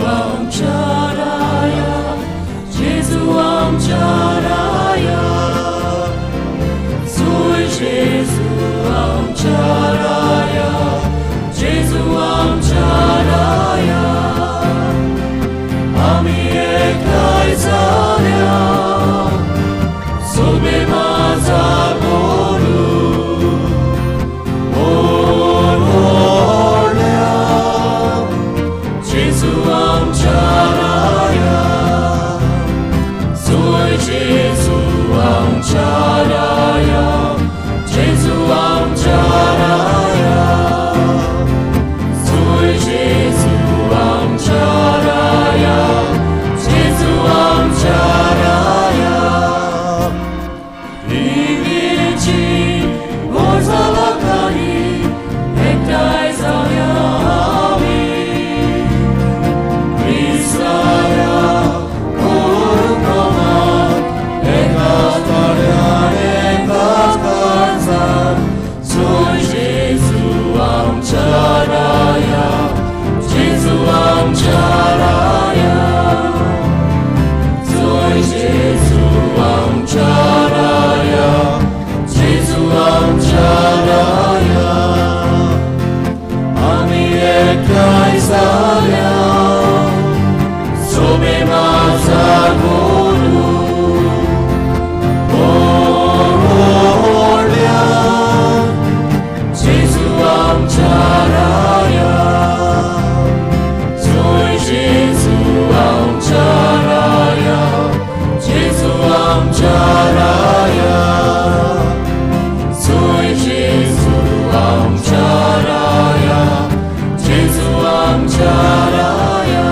आमच्या राया, जेजू आमच्या राया, सोय जेजू आमच्या राया, जेजू आमच्या राया, आमी एकठांय जाल्या सोबे माझा बोलू व्हडल्या जेजू आमच्या राया, सोय जेजू आमच्या राया, जेजू आमच्या राया, सोय जेजू आमच्या राया, जेजू आमच्या राया. इगर्जी गोरजालाखाली एकठांय जावया आमी, क्रिस्ताल्या कुरप्रमाण एकाच ताळ्यान एकाच काळजान, सोय जेजू आमच्या राया, जेजू आमच्या राया, सोय जेजू आमच्या राया, जेजू आमच्या राया, आमी एकठांय जाल्या सोबे माझा बोलू व्हडल्या जेजू आमच्या राया, सोय जेजू आमच्या राया, जेजू आमच्या राया, सोय जेजू आमच्या राया, जेजू आमच्या राया.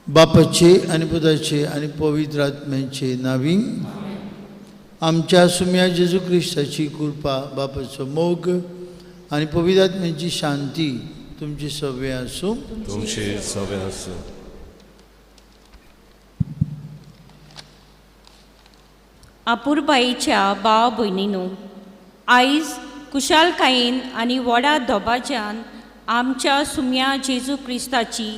बापाचे आनी पुताचे आनी पवित्र आत्म्याचे नावी. आमच्या सुम्या जेजू क्रिस्ताची कृपा, बापाचो मोग आनी पवित्र आत्म्याची शांती तुमची सगळें आसूं. तुमचे सगळे आसूं. आपुरबाईच्या भाव भयणीनो, आयज कुशालकायेन आनी व्हडा दबाज्यान आमच्या सुम्या जेजू क्रिस्ताची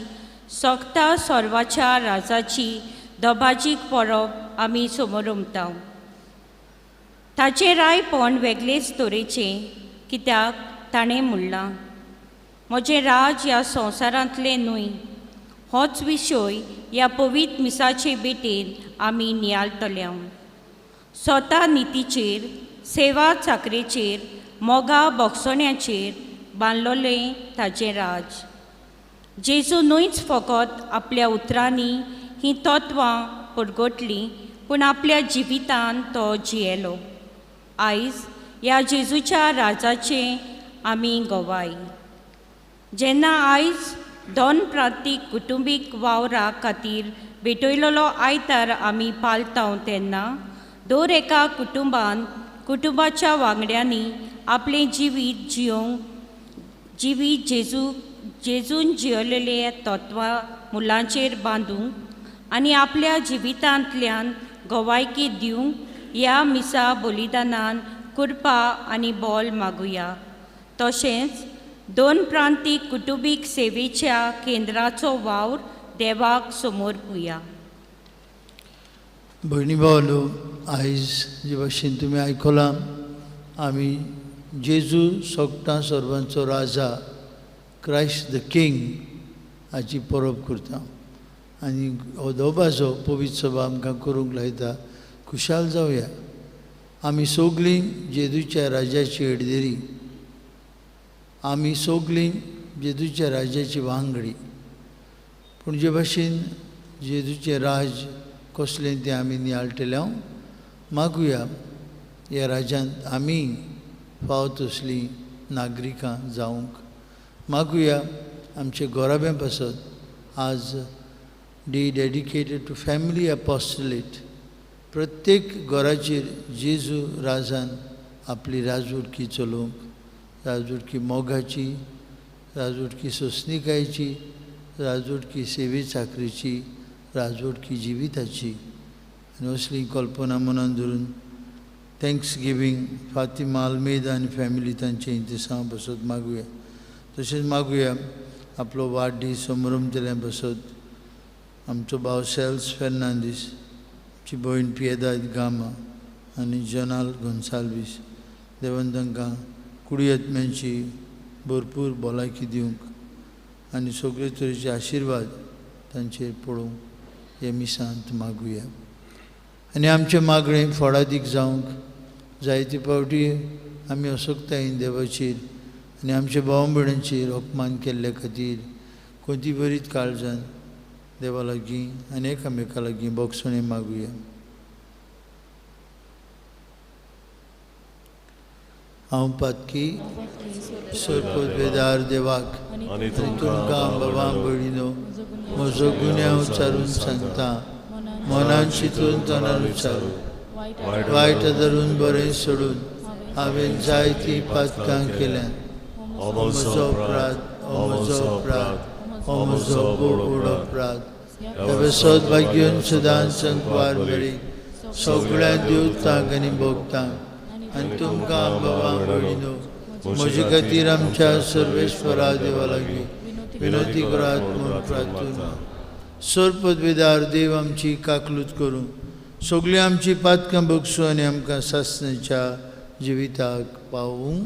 सोगता सर्वाच्या राजाची दबाजीक परब आमी समोरमता. ताचें रायपण वेगळेच तरेचें, कित्याक ताणें म्हणलां, म्हजें राज ह्या संवसारांतलें न्हय. होच विशय ह्या पवित्र मिसाचे भेटेन आमी नियाळटले. स्वता नितीचेर, सेवा चाकरेचेर, मोगा बोगसण्याचेर बांदलोलें ताचें राज. जेजू न्हयच फकत आपल्या उतरांनी हीं तत्वां परगटलीं, पूण आपल्या जिवितान तो जियेलो. आयज ह्या जेजूच्या राजाचें आमी गवाय. जेन्ना आयज दोन प्रांतीक कुटुंबीक वावरा खातीर भेटयलेलो आयतार आमी पाळटा तेन्ना दर एका कुटुंबान कुटुंबाच्या वांगड्यांनी आपलें जिवीत जियोवंक जिवीत जेजून जियलेले तत्वां मुलांचेर बांदूंक आनी आपल्या जिवितांतल्यान गवायकी दिवंक ह्या मिसा बलिदानान कृपा आनी बोल मागुया. तशेंच दोन प्रांतीक कुटुंबीक सेवेच्या केंद्राचो वावर देवाक समर्पुया. भयणी भावलो, आयज जे भाशेन तुमी आयकलां, आमी जेजू सोगटां सर्वांचो राजा, क्रायस्ट the king हाची परब करता आनी हो दबाजो पवित्र सभा आमकां करूंक लायता. खुशाल जावया. आमी सगळीं जेजूच्या राजाची हेडदेरी, आमी सगळीं जेजूच्या राजाची वांगडी. पूण जे भाशेन जेजूचें राज कसलें तें आमी नियाळटले. मागुया ह्या राज्यांत आमी फावो तसलीं नागरिकां जावंक. मागुया आमचे गोराब्यां पासत. आज day dedicated to family apostolate. प्रत्येक घराचेर जेजू राजान आपली राजवटकी चलोवंक, राजवटकी मोगाची, राजवटकी सोंसणिकायेची, राजवटकी सेवे चाकरीची, राजवटकी जिविताची. आनी असली कल्पना मनान धरून thanks giving Fatima Almeida आनी फॅमिली तांचे इंतेसांव पासत मागुया. तशेंच मागुया आपलो वाडदीस समरमतले बसत आमचो भाव सेल्स फेर्नांदीस, आमची भयण पियेदाद गामा आनी जनाल गोन्साल्वीस, देवान तांकां कुडी आत्म्यांची भरपूर भलायकी दिवंक आनी सगळे तरेचे आशिर्वाद तांचेर पळोवंक हे मिसांत मागुया. आनी आमचें मागणें फळादीक जावंक जायते फावटी आमी असक्तायेन देवाचेर आनी आमच्या भाव भयणांचेर अपमान केल्ले खातीर कोणती बरीच काळजान देवा लागीं आनी एकामेका लागीं बोगसणें मागुया. हांव पातकी सरपदवेदार देवाक आनी तुमकां बाबा भयणीनो म्हजो गुन्यांव चारून सांगता, मनान चिंतून तनान उच्चारून वायट धरून बरें सोडून हांवें जायतीं पातकां केल्यात. म्हजो अपराध, हो म्हजो अपराध, हो म्हजो भोव अपराध. सद्भाग्यन सदां संकवार बरी सगळ्या देवतांक आनी भोगतांक आनी तुमकां बाबा भयणीनो म्हजे खातीर आमच्या सर्वेश्वरा देवा लागीं विनोती करात म्हूण प्रार्थना. सरपदवेदार देव आमची काकलूत करूं, सगळीं आमची पातकां बगसूं आनी आमकां सासणाच्या जिविताक पावूं.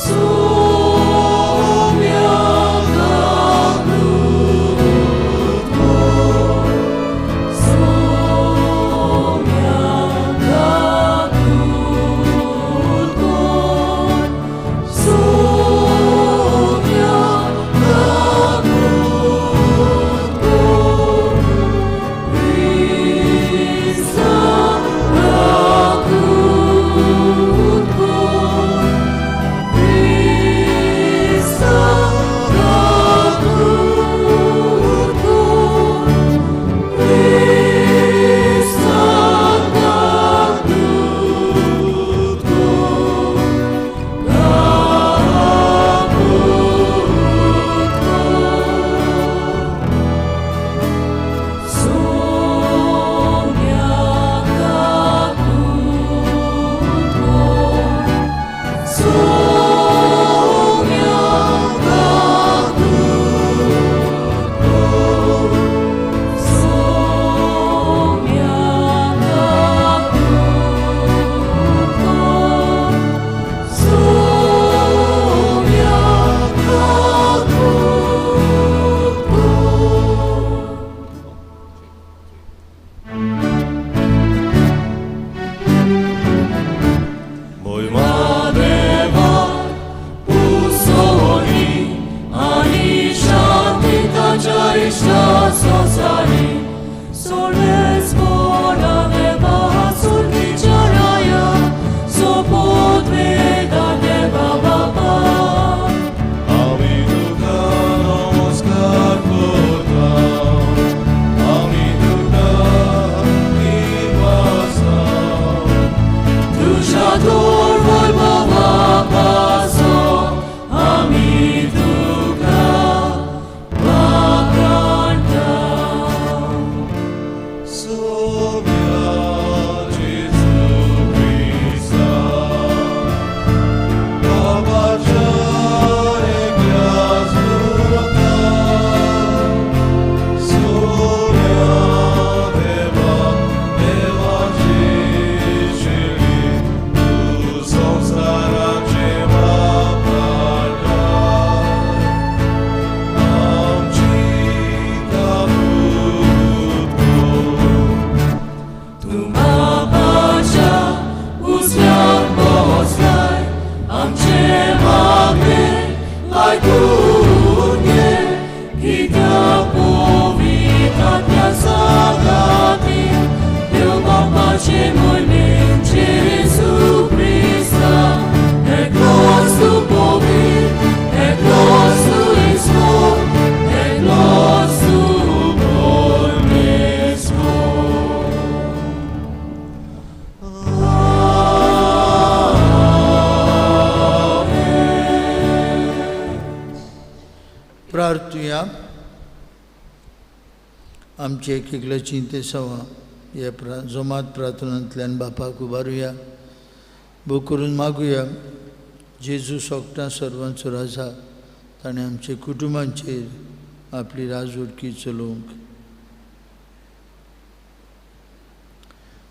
Soumya Kabutmo, आमची एक एकल्याची इंतेसांवां ह्या जोमात प्रार्थनांतल्यान बापाक उबारुया, भोव करून मागुया. जेजू सोगटां सर्वांचो राजा, ताणें आमच्या कुटुंबांचेर आपली राजवटकी चलोवंक.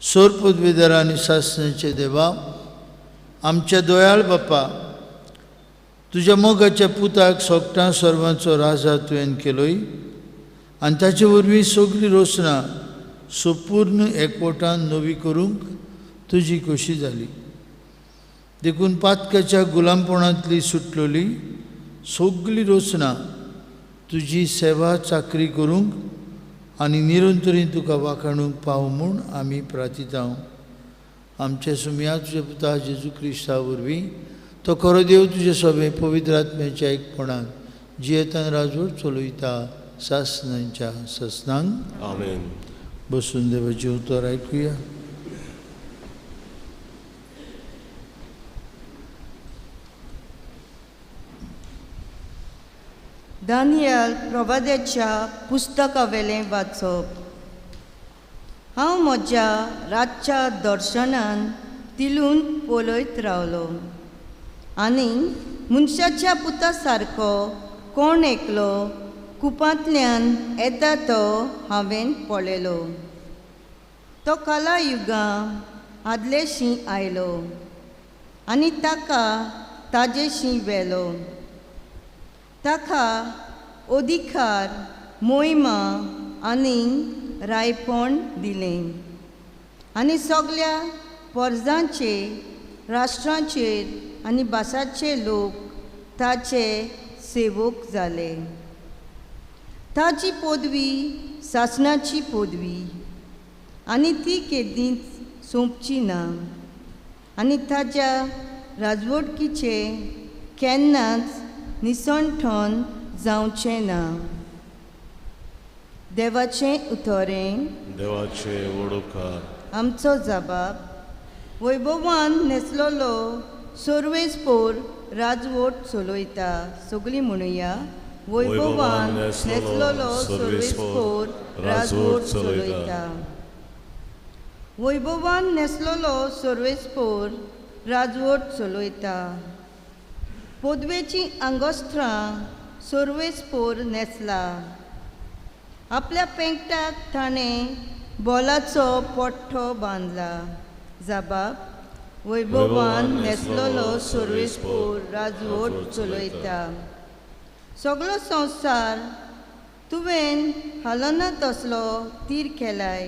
सोर पदवेदार आनी सासण्याचे देवा, आमच्या दोयाळ बापा, तुज्या मोगाच्या पुताक सोगटां सर्वांचो राजा तुवें केलोय आनी ताचे वरवीं सगळी रोसना संपूर्ण एकवटान नवी करूंक तुजी खोशी जाली. देखून पातकाच्या गुलामपणांतली सुटलोली सगळी रोसना तुजी सेवा चाकरी करूंक आनी निरंतरी तुका वाखाणूंक पाव म्हूण आमी प्रार्थिता. आमच्या सुमया तुज्या पुता जेजू क्रिस्ता वरवीं तो खरो देव तुजे सोबे पवित्र आत्म्याच्या एकपणान जियेतान राजवट चलयता सासनांच्या ससनांक. आमेन. बसून देवाचें उतर आयकुया. दानियल प्रवाद्याच्या पुस्तकावेलें वाचप. हांव म्हज्या रातच्या दर्शनान तिलून पळयत रावलो आनी मनशाच्या पुता सारको कोण एकलो कुपांतल्यान येता तो हांवें पळयलो. तो काला युगां आदलेशी आयलो आनी ताका ताजेशी व्हेलो. ताका अधिकार, मोहिमा आनी रायपण दिलें आनी सगल्या पोरजांचे, राष्ट्रांचेर आनी भासाचे लोक ताचे सेवक जाले. ताची पदवी सासणाची पदवी आनी ती केदींच सोंपची ना आनी ताच्या राजवटकीचे केन्नाच निसणठण जावचें ना. देवाचें उतरें. देवाचें वडोकार. आमचो जबाब वैभवान न्हेसलेलो सर्वेस्पोर राजवट चलयता. सगळीं म्हणुया, वैभवान न्हेसलेलो सर्वेस्पोर राजवट चलयता. वैभवान न्हेसलेलो सर्वेस्पोर राजवट चलयता. पदवेचीं आंगोस्त्रां सर्वेस्पोर न्हेसला. आपल्या पेंकटाक ताणें बोलाचो पट्टो बांदला. जबाब वैभवान न्हेसलेलो सर्वेस्पोर राजवट चलयता. सगलो संवसार तुवें हालना तसलो तीर केलाय.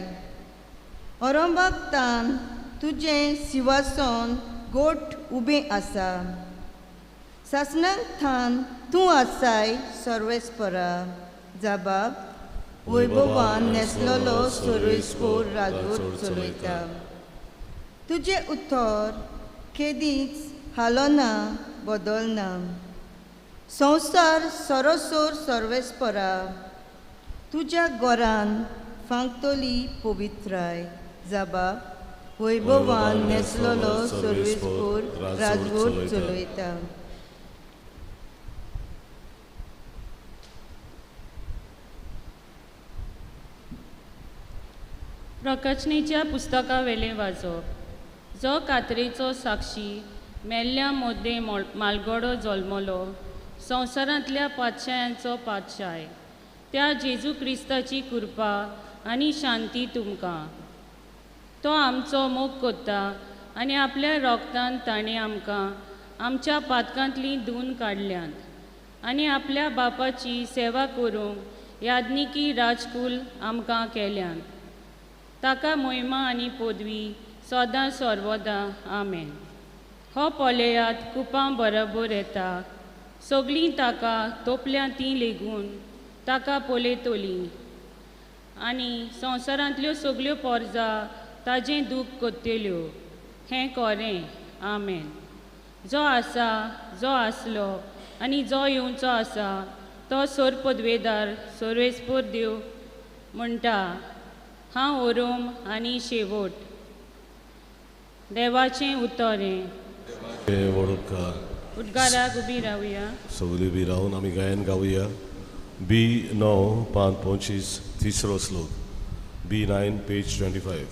औरंगाक तान तुजें सिंवासन गोठ उबें आसा. सासणाक थान तूं आसाय सर्वेस्परा. जबाब वैभवान न्हेसलेलो सर्वेस्पोर राजवट चलयता. तुजें उतर केदींच हालना बदलना. संवसार सरोसर सर्वेस्परा तुज्या घरान फांकतली पवित्राय. जबाब वैभवान न्हेसलेलो सर्वेस्पोर राजवट चलयता. प्रकचनेच्या पुस्तकावेलें वाचप. जो कातरेचो साक्षी मेल्ल्या मोदें मालगडो जल्मलो, संवसारांतल्या पातशायांचो पातशाय, त्या जेजू क्रिस्ताची कृपा आनी शांती तुमकां. तो आमचो मोग करता आनी आपल्या रोगतान ताणें आमकां आमच्या पातकांतलीं धुवन काडल्यांत आनी आपल्या बापाची सेवा करूंक याज्ञिकी राजकूल आमकां केल्यांत. ताका मोहिमा आनी पदवी सदां सर्वदा. आमेन. हो पळयात कुपां बरोबर येता, सगळीं ताका तोपल्या तीं लेगून ताका पळयतलीं आनी संवसारांतल्यो सगळ्यो पोरजा ताजें दूख करतल्यो. हें खरें. आमेन. जो आसा, जो आसलो आनी जो येवचो आसा तो सोर पदवेदार सर्वेस्पोर देव म्हणटा, हांव ओरोम आनी शेवट. देवाचें उतर हें. उद्गाराक उबी रावया. सगळीं उबी रावन आमी गायन गावया. बी णव पांच 25 तिसरो श्लोक. B 9 page 25.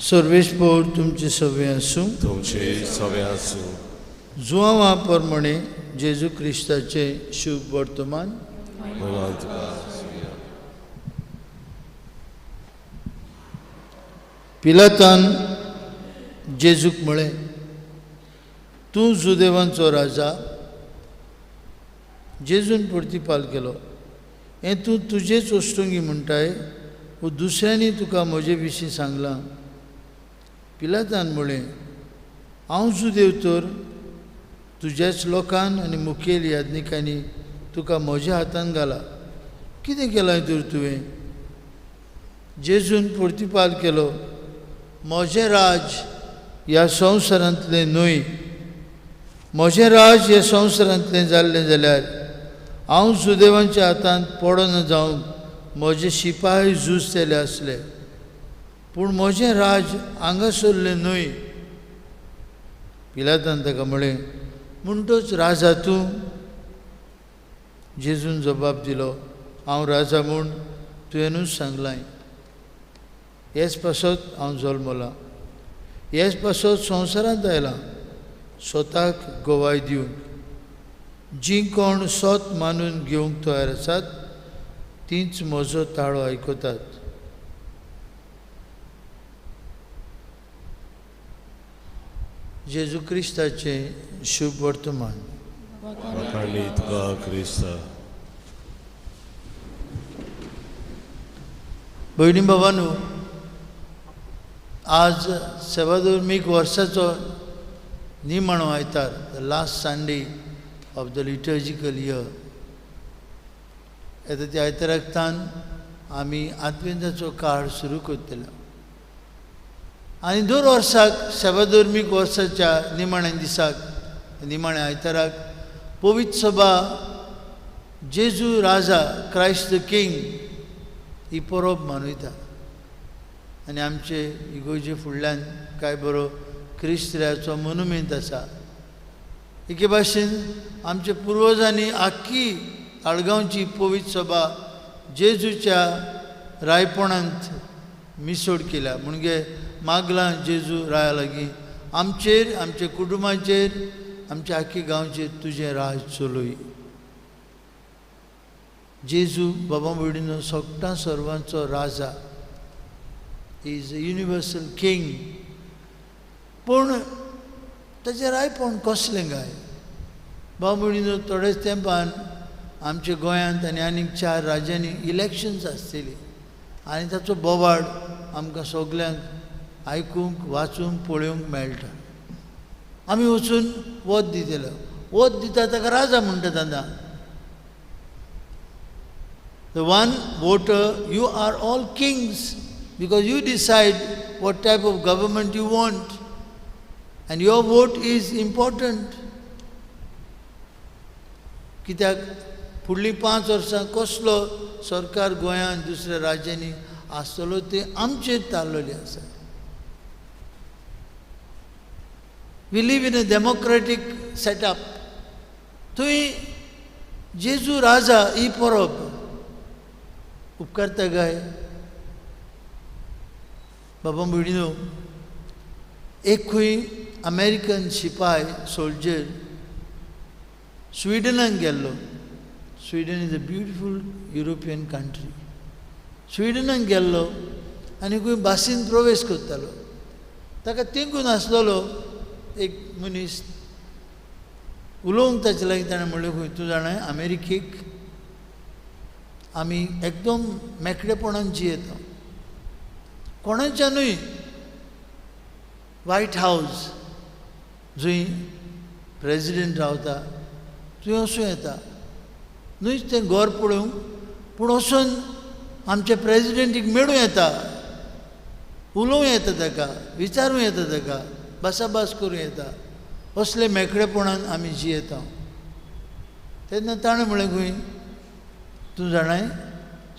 सर्वेस्पोर तुमचे सवे आसूं. तुमचे सवे आसूं. जुआंवा प्रमाणे जेजू क्रिस्ताचे शुभ वर्तमान. पिलातान जेजूक म्हळें, तूं जुदेवांचो राजा. जेजून प्रतिपाल केलो, हें तूं तुजेच वस्तुंगी म्हणटाय वो दुसऱ्यांनी तुका म्हजे विशीं सांगलां? पिलातान म्हळें, हांव जुदेव तर तुज्याच लोकान आनी मुखेल याज्ञिकांनी तुका म्हज्या हातान घाला, कितें केलां तर तुवें? जेजून प्रतिपाल केलो, म्हजें राज ह्या संवसारांतलें न्हय. म्हजें राज ह्या संवसारांतलें जाल्लें जाल्यार हांव जुदेवांच्या हातांत पडना जावंक म्हजे शिपाय झुजतले आसले, पूण म्हजें राज हांगासरलें न्हय. पिलातान ताका म्हळें, म्हणटच राजा तूं? जेजून जबाब दिलो, हांव राजा म्हूण तुवेंनूच सांगलां. हेच पासत हांव जल्मलां, हेच पासत संवसारांत आयलां, स्वताक गवाय दिवंक. जीं कोण सोत मानून घेवंक तयार आसात तींच म्हजो ताळो आयकतात. जेजू क्रिस्ताचें शुभ वर्तमान. भयणी बाबांनो, आज सेवाधर्मीक वर्साचो निमाणो आयतार, the last Sunday of the liturgical year. येता त्या आयताराक तान आमी आदवेंताचो काळ सुरू करतले आनी दर वर्साक सेवाधर्मीक वर्साच्या निमाण्या दिसाक, निमाण्या आयताराक पवित्र सभा जेजू राजा, क्रायस्ट the king ही परब मनयता. आनी आमचे इगोजे फुडल्यान काय बरो क्रिस्त्र्याचो मोनुमेंत आसा. एके भाशेन आमच्या पुर्वजांनी आख्खी ताळगांवची पवित्र सभा जेजूच्या रायपणांत मिसोड केल्या. म्हणजे मागलां जेजू राया लागीं, आमचेर, आमच्या कुटुंबाचेर, आमच्या आख्खी गांवचेर तुजें राज चलय. जेजू बाबा भयणीनो सगळ्या सर्वांचो राजा, is a universal king. पूण ताचें रायपण कसलें काय? बाबा भयणीनो, थोड्याच तेंपान आमच्या गोंयांत आनी आनीक 4 राज्यांनी इलेक्शन्स आसतलीं आनी ताचो बोवाळ आमकां सगल्यांक आयकूंक, वाचूंक, पळोवंक मेळटा. आमी वचून वत दितले, वत दिता ताका राजा म्हणटा आतां. The one voter, you are all kings because you decide what type of government you want and your vote is important. कित्याक फुडलीं 5 वर्सां कसलो सरकार गोंयांत दुसऱ्या राज्यांनी आसतलो तें आमचेर थारलेलें आसा. We live in a democratic setup. थंय जेजू राजा ही परब उपकारता काय? बाबा भयणीनो, एक खंय अमेरिकन शिपाय सोल्जर स्विडनाक गेल्लो. Sweden is a beautiful European country. स्विडनाक गेल्लो आनी खंय बासीन प्रवेश करतालो. ताका तेंकून आसलेलो एक मनीस उलोवंक ताचे लागीं ताणें म्हणलें, खंय तूं जाणाय अमेरिकेक आमी एकदम मेकळेपणान जियेता, कोणाच्यानूय व्हायट हावज जंय प्रेजिडेंट रावता थंय वचूं येता, न्हूच तें घर पळोवंक पूण वचून आमच्या प्रेजिडेंटीक मेळूं येता, उलोवं येता ताका, विचारूं येता ताका, भासाभास करूं येता, असले मेकळेपणान आमी जियेता. तेन्ना ताणें म्हणलें, खंय तूं जाणाय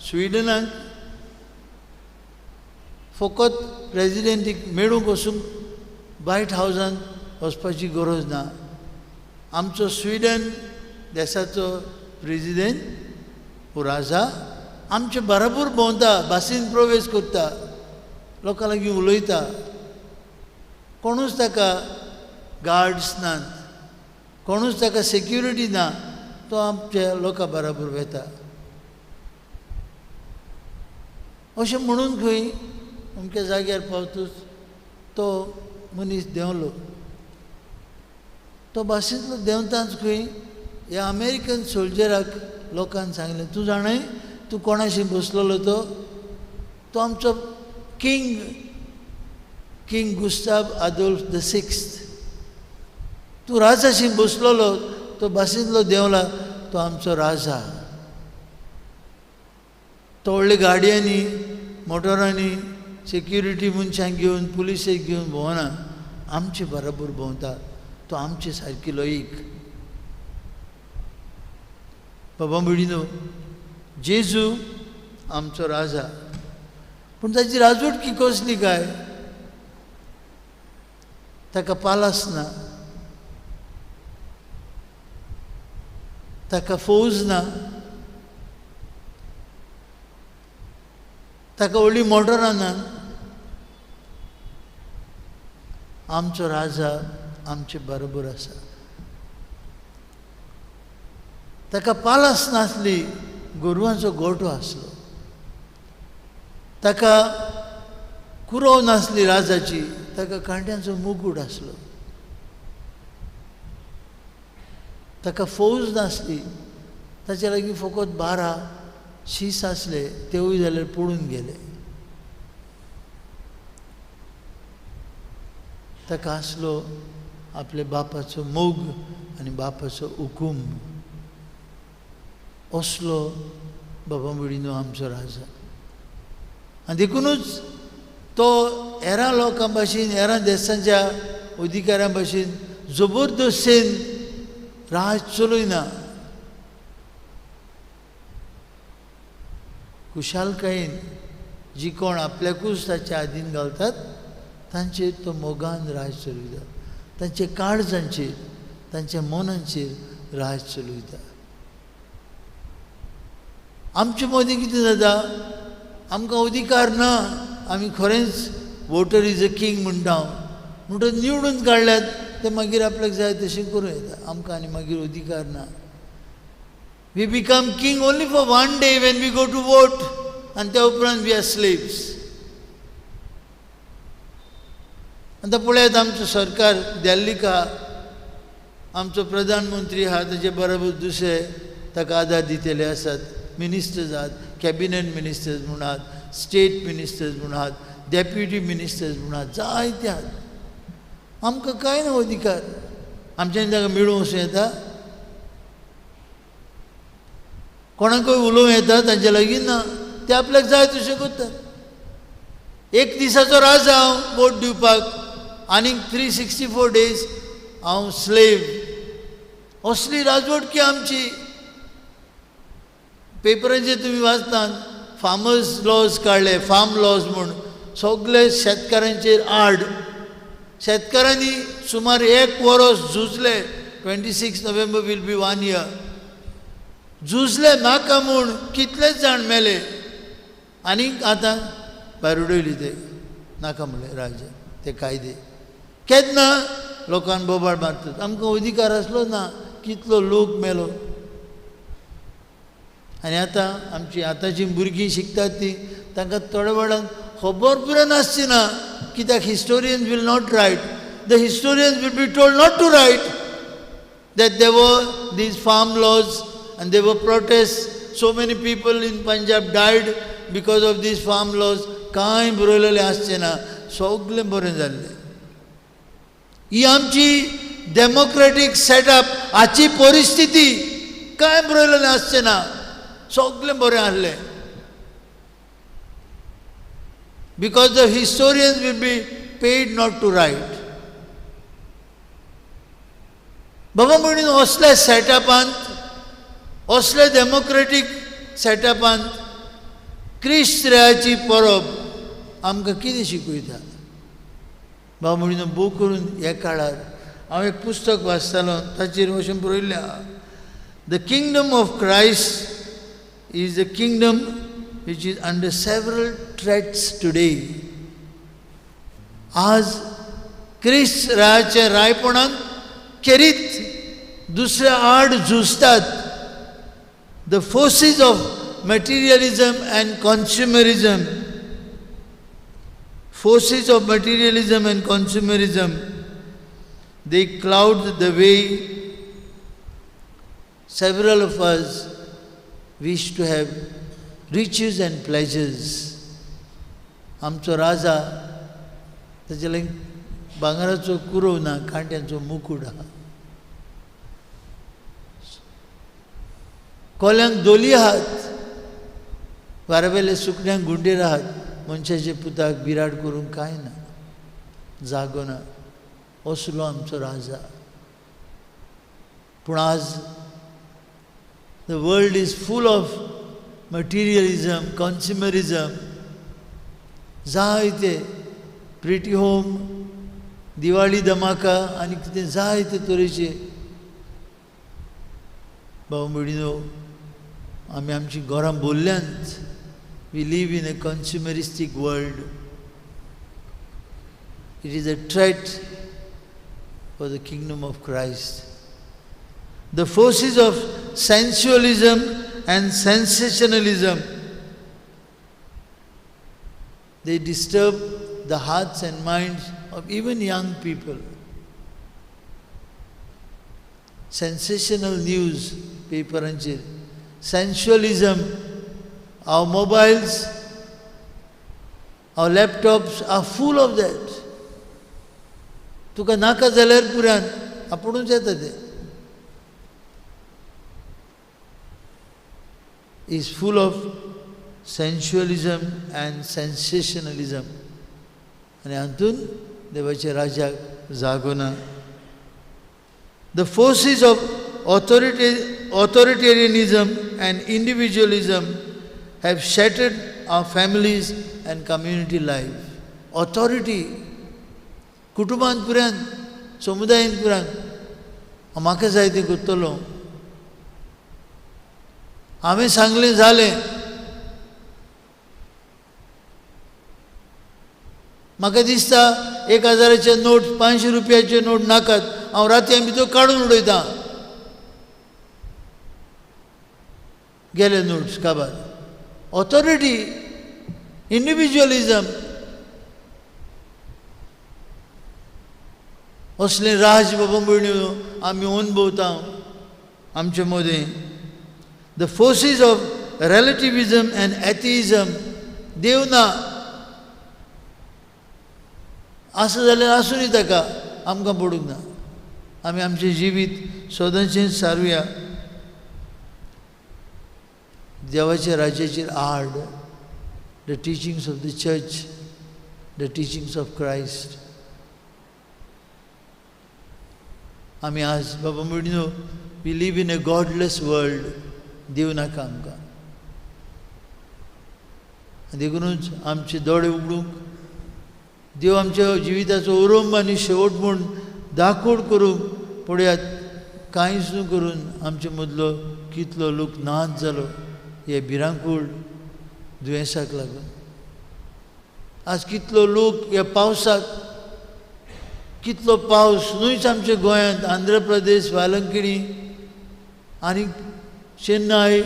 स्विडनाक फकत प्रेजिडेंटीक मेळूंक वचूंक व्हायट हावजांत वचपाची गरज ना. आमचो स्विडन देशाचो प्रेजिडेंट हो राजा आमचे बराबर भोंवता, बासीन प्रवेश करता, लोकां लागीं उलयता, कोणूच ताका गार्ड्स नात, कोणूच ताका सेक्युरिटी ना, तो आमच्या लोकां बराबर वता. अशें म्हणून खंय अमक्या जाग्यार पावतूच तो मनीस देंवलो. तो बासींतलो देंवताच खंय ह्या अमेरिकन सोल्जराक लोकान सांगलें, तूं जाणाय तूं कोणाशी बसलेलो तो, तो आमचो king, king Gustav Adolf the sixth, तूं राजाशी बसलेलो, तो बासींतलो देंवला, तो आमचो राजा. तो व्हडले गाडयांनी मोटरांनी सेक्युरिटी मनशांक घेवन पुलिसेक घेवन भोंवना, आमचे बराबर भोंवता, तो आमचे सारकिलो एक. बाबा भयणीनो, जेजू आमचो राजा, पूण ताची राजवटकी कसली काय? ताका पालास ना, ताका फौज ना, ताका व्हडली मोटरां ना. आमचो राजा आमचे बरोबर आसा. ताका पालास नासली, गोरवांचो गोठो आसलो, ताका कुरव नासली राजाची, ताका कांट्यांचो मुकूट आसलो, ताका फौज नासली, ताच्या लागीं फकत 12 शीस आसले, तेवूय जाल्यार पळून गेले. ताका आसलो आपल्या बापाचो मोग आनी बापाचो हुकूम. असलो बाबा भयणीनो आमचो राजा. आनी देखुनूच तो हेरां लोकां भाशेन, हेरां देशांच्या अधिकाऱ्यां भाशेन जबरदस्तेन राज चलयना, खुशालकायेन जी कोण आपल्याकूच ताच्या आदीन घालतात तांचेर तो मोगान राज चलयता, तांच्या काळजांचेर, तांच्या मनांचेर राज चलयता. आमचे मदीं कितें जाता, आमकां अधिकार ना, आमी खरेंच वोटर is a king म्हणटा, म्हणटच निवडून काडल्यात ते मागीर आपल्याक जाय तशें करूं येता, आमकां आनी मागीर अधिकार ना. We become king only for one day when we go to vote, आनी त्या उपरांत we are slaves. आतां पळयात आमचो सरकार दिल्लीक आहा, आमचो प्रधानमंत्री आहा, ताचे बरोबर दुसरे ताका आदार दितले आसात, मिनिस्टर्स आहात, कॅबिनेट मिनिस्टर्स म्हूण आहात, स्टेट मिनिस्टर्स म्हूण आहात, डेप्युटी मिनिस्टर्स म्हूण आहात, जायते आहात. आमकां कांय ना अधिकार, आमच्यानी ताका मेळूंक वचूं येता, कोणाकूय उलोवं येता तांचे लागीं ना, ते आपल्याक जाय तशें करतात. एक दिसाचो राजा हांव वोट दिवपाक, आनीक 364 डेज हांव स्लेव. असली राजवटकी आमची. पेपरांचेर तुमी वाचतात, फार्मर्स लॉज काडले, फार्म लॉज म्हूण, सगळे शेतकारांचेर आड. शेतकारांनी सुमार 1 वरस झुजले, 26 नोव्हेंबर will be 1 year, झुजले नाका म्हूण, कितलेच जाण मेले आनीक आतां भायर उडयली ते. नाका म्हणलें राज्य ते कायदे. केन्ना लोकांक बोबाळ मारतात, आमकां अधिकार आसलो ना, कितलो लोक मेलो. आनी आतां आमची आतांची भुरगीं शिकतात ती तांकां थोड्या वेळान खबर पुरो नासची ना, कित्याक historians will not write. The historians will be told not to write that there were these farm laws and there were protests. So many people in Punjab died because of these farm laws. कांय बरयलेलें आसचें ना, सगळें बरें जाल्लें. ही आमची democratic setup, हाची परिस्थिती, कांय बरयलेलें आसचें ना, सगळें बरें आहलें. Because the historians will be paid not to write. बाबा म्हणून असल्या सेटअपांत, असल्या डेमोक्रेटीक सेटअपांत क्रिस्त्राची परब आमकां कितें शिकयता? बाबा म्हणून बूक करून ह्या काळार हांव एक पुस्तक वाचतालो, ताचेर अशें बरयल्लें आहा, the kingdom of Christ is the kingdom which is under several threats today. आज क्रिस्त रायाच्या रायपणांत खेरीत दुसऱ्या आड झुजतात. The forces of materialism and consumerism, forces of materialism and consumerism, they cloud the way several of us wish to have riches and pleasures. आमचो राजा ताचे लागीं भांगराचो कुरोव ना, कांट्यांचो मुकूट आहा. कोल्यांक दोली आहात, वाऱ्यावेले सुकण्यांक गुंडेर आहात, मनशाचे पुताक बिराड करूंक कांय ना, जागो ना. असलो आमचो राजा. पूण आज the world is full of materialism, consumerism. जायते प्रिटी होम, दिवाळी धमाका आनी कितें जायते तरेचे. भाव भयणीनो, आमी आमची घरां भरल्यांत. We live in a consumeristic world. It is a threat for the kingdom of Christ. The forces of sensualism and sensationalism, they disturb the hearts and minds of even young people. Sensational news पेपरांचेर, sensualism, our mobiles, our laptops are full of that. तुका नाका जाल्यार पुरान आपुणूच येता तें. Is full of sensualism and sensationalism. आनी हातून देवाच्या राज्याक जागो ना. The forces of authoritarianism and individualism have shattered our families and community life. Authority, कुटुंबांत पुरान, समुदायांत पुरान, म्हाका जाय तें करतलो, हांवें सांगलें जालें, म्हाका दिसता 1000 नोट, 500 रुपयाचे नोट नाकात, हांव रातयां भितर काडून उडयतां. गेले नोट्स काबार. ऑथॉरिटी, इंडिविज्युअलिजम, असलें राज बाबा भयणीनो आमी अनुभवता आमचे मदें. The forces of relativism and atheism, देव ना आसा जाल्यार आसूं ताका, आमकां पडूंक ना. आमी आमचें जिवीत सदांचें सारुया देवाच्या राज्याचेर आड. The teachings of the church, the teachings of Christ. आमी आज बाबा भयणीनो, we live in a godless world. देव नाका आमकां. देखूनच आमचे दोळे उगडूंक देव आमच्या जिविताचो उरंब आनी शेवट म्हूण दाखोड करूंक पळयात, कांयच न्हू करून आमचे मदलो कितलो लोक नाच जालो हे भिरांकूळ दुयेंसाक लागून. आज कितलो लोक ह्या पावसाक, कितलो पावस न्हूच आमच्या गोंयांत, आंध्र प्रदेश, वालंकिणी आनी चेन्नय,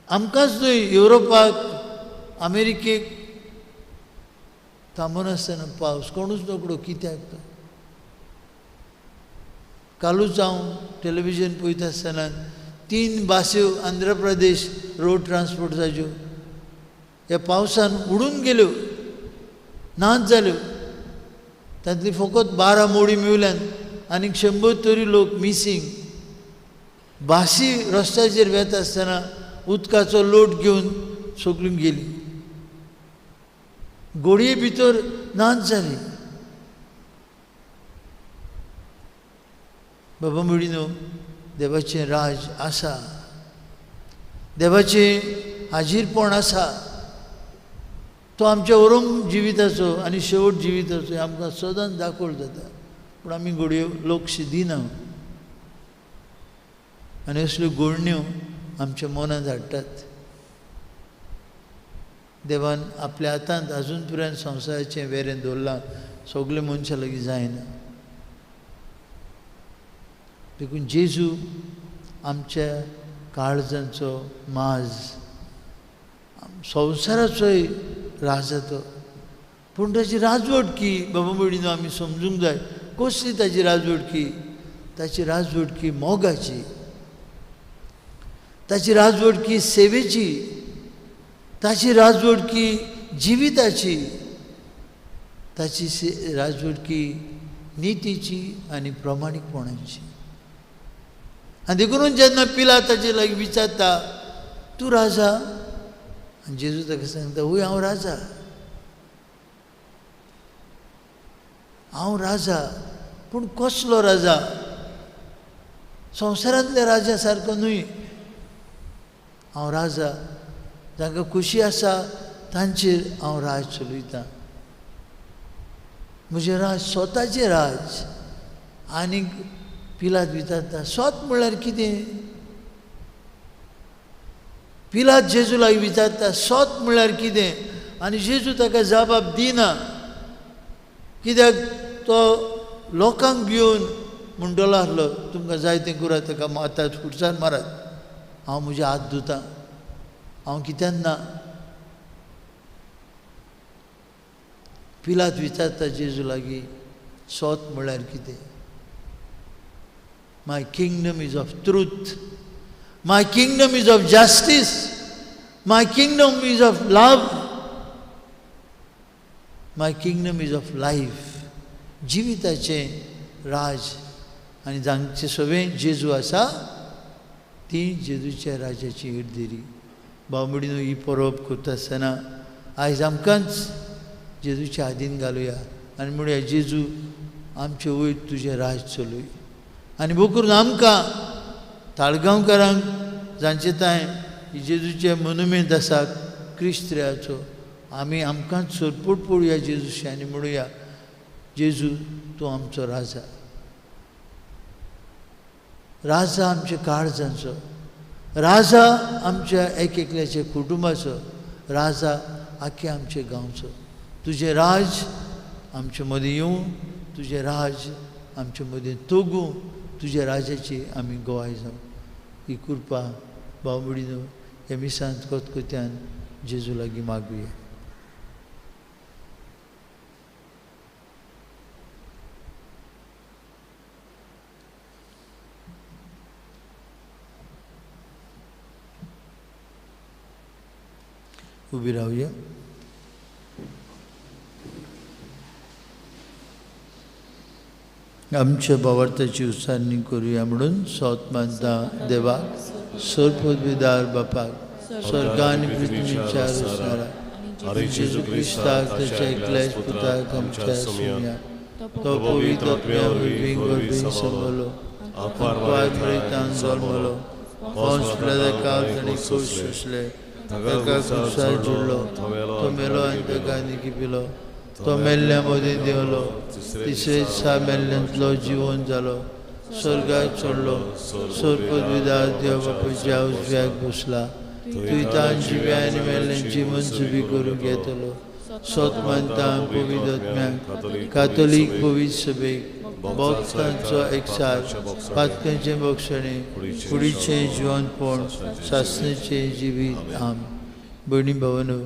आमकांच न्हय युरोपाक, अमेरिकेक थांबनासतना पावस, कोणूच नकळो कित्याक तो. कालूच हांव टेलिविजन पळयता आसतना 3 बास्यो आंध्र प्रदेश रोड ट्रान्सपोर्टाच्यो ह्या पावसान उडून गेल्यो, नाच जाल्यो. तांतली फकत 12 मोडी मेवल्यान आनीक 100 तरी लोक मिसींग. बासी रस्त्याचेर वेता आसतना उदकाचो लोट घेवन सगळीं गेली, गोडये भितर नाच जाली. बाबा भयणीनो, देवाचें राज आसा, देवाचें हाजीरपण आसा. तो आमच्या ओरोम जिविताचो आनी शेवट जिविताचो आमकां सदांच दाखोवल जाता, पूण आमी घडयो लक्ष दिना आनी असल्यो गोडण्यो आमच्या मनांत हाडटात. देवान आपल्या हातांत अजून पर्यंत संवसाराचें वेरें दवरलां, सगळे मनशां लागीं जायना. देखून जेजू आमच्या काळजांचो माज, संवसाराचोय राजा तो. पूण ताची राजवटकी बाबा भयणीनो आमी समजूंक जाय. कसली ताची राजवटकी? ताची राजवटकी मोगाची, ताची राजवटकी सेवेची, ताची राजवटकी जिविताची, ताची राजवटकी नितीची आनी प्रामाणीकपणाची. आनी देखून जेन्ना पिलात ताचे लागीं विचारता, तूं राजा? आनी जेजू ताका सांगता, हय हांव राजा, हांव राजा. पूण कसलो राजा? संवसारांतल्या राजा सारको न्हय. हांव राजा, जांकां खोशी आसा तांचेर हांव राज चलयतां. म्हजें राज स्वताचें राज. आनीक पिलात विचारता, स्वत म्हळ्यार कितें? पिलात जेजू लागीं विचारता, स्वत म्हळ्यार कितें? आनी जेजू ताका जबाब दिना. कित्याक? तो लोकांक भिवन म्हणटलो आसलो, तुमकां जाय तें करात, ताका आतां फुडच्यान मारात, हांव म्हजे हात धुतां, हांव कित्यान ना. पिलात विचारता जेजू लागीं, स्वत म्हळ्यार कितें? My kingdom is of truth, my kingdom is of justice, my kingdom is of love, my kingdom is of life. जिविताचें राज आनी जांचे सगळें जेजू आसा ती जेजूच्या राजाची इर्देरी. भाव भयणीनो, ही परब करता आसतना आयज आमकांच जेजूच्या हातीन घालुया आनी म्हणुया, जेजू आमचे वयर तुजें राज चलय. आनी बोकरून आमकां ताळगांवकारांक जांचे तांय जेजूचें मोनुमेंत आसा क्रिस्त्र्याचो, आमी आमकांच सरपोट पळोवया जेजूशी आनी म्हणुया, जेजू तूं आमचो राजा, राजा आमच्या काळजांचो, राजा आमच्या एक एकल्याच्या कुटुंबाचो, राजा आख्या आमच्या गांवचो. तुजें राज आमचे मदीं येवं, तुजें राज आमचे मदीं तोगूं, तुज्या राजाची आमी गोवाय जावं. ही कृपा भाव भयणीनो ह्या मिसांत कोतकोत्यान जेजू लागीं मागुया. उबी रावया. आमच्या भावार्थाची उच्चारणी करुया म्हणून सोत मानता देवाक, सर्वपदवीदार बापाक, स्वर्ग आनी पृथ्वीच्या रचणारा जेजू क्रिस्ताक, ताच्या एकल्याच पुताक आमच्या सुमया, तो पवित्र आत्म्या वरवीं गर्भीं समलो, आंकवार प्रेतान जल्मलो, पंच काल ताणें खोश सोंसले, ताका खुरसार जुडलो, तो मेलो आनी ताका निकिपिलो, तो मेल्ल्या मदीं देंवलो, तिसरे दिसा मेल्ल्यांतलो जिवन जालो, स्वर्गाक चडलो, सर्वपदवीदार देव बापायच्या उजव्याक बसला, तुयतान जिव्या आनी मेल्ल्यांची मनसुबी करूंक येतलो. सोत मानता पवित्र आत्म्याक, कातोलीक पवित्र सभेक, भक्तांचो एकचार, पातकांचें बक्षणें, कुडीचें जिवनपण, सासणेचें जिवीत. आम भयणी भावानो,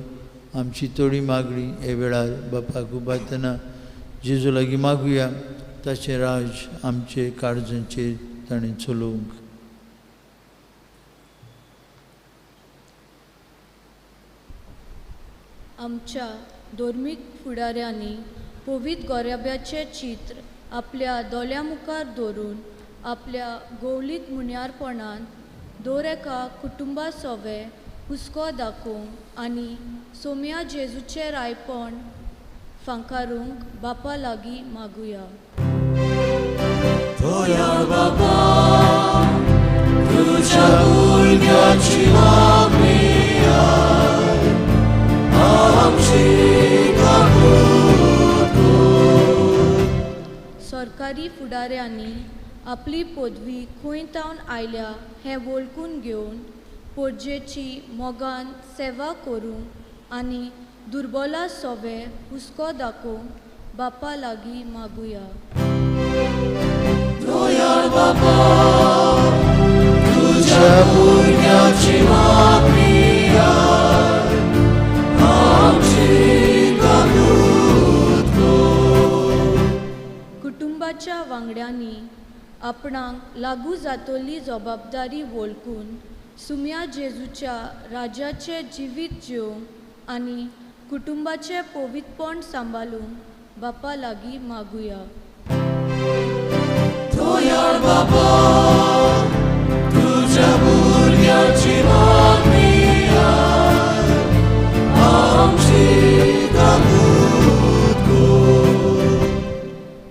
आमची थोडी मागणी हे वेळार बापाक उबारतना जेजू लागीं मागुया, ताचें राज आमचे काळजांचेर ताणें चलोवंक. आमच्या धर्मीक फुडाऱ्यांनी पवित्र गोराब्याचें चित्र आपल्या दोळ्यां मुखार दवरून आपल्या गोवलीक मुन्यारपणान दर एका कुटुंबा सोवे हुस्को दाखोवंक आनी सोम्या जेजूचें रायपण फांकारूंक बापा लागीं मागुया. दयाळ बाबा, तुज्या भुरग्याची मागणी आयक, आमची काकूट कर. सरकारी फुडाऱ्यांनी आपली पदवी खंय तावन आयल्या हें वळखून घेवन पोरजेची मोगान सेवा करूंक आनी दुर्बला सोवे हुस्को दाखोवंक बापा लागीं मागुया. दयाळ बाबा, तुज्या भुरग्याची मागणी आयक, आमची काकूट कर. कुटुंबाच्या वांगड्यांनी आपणाक लागू जातली जबाबदारी वळखून सुम्या जेजूच्या राजाचें जिवीत जिवंक आनी कुटुंबाचें पवित्रपण सांबाळूंक बापा लागीं मागुया. दयाळ बाबा, तुज्या भुरग्याची मागणी आयक, आमची काकूट कर.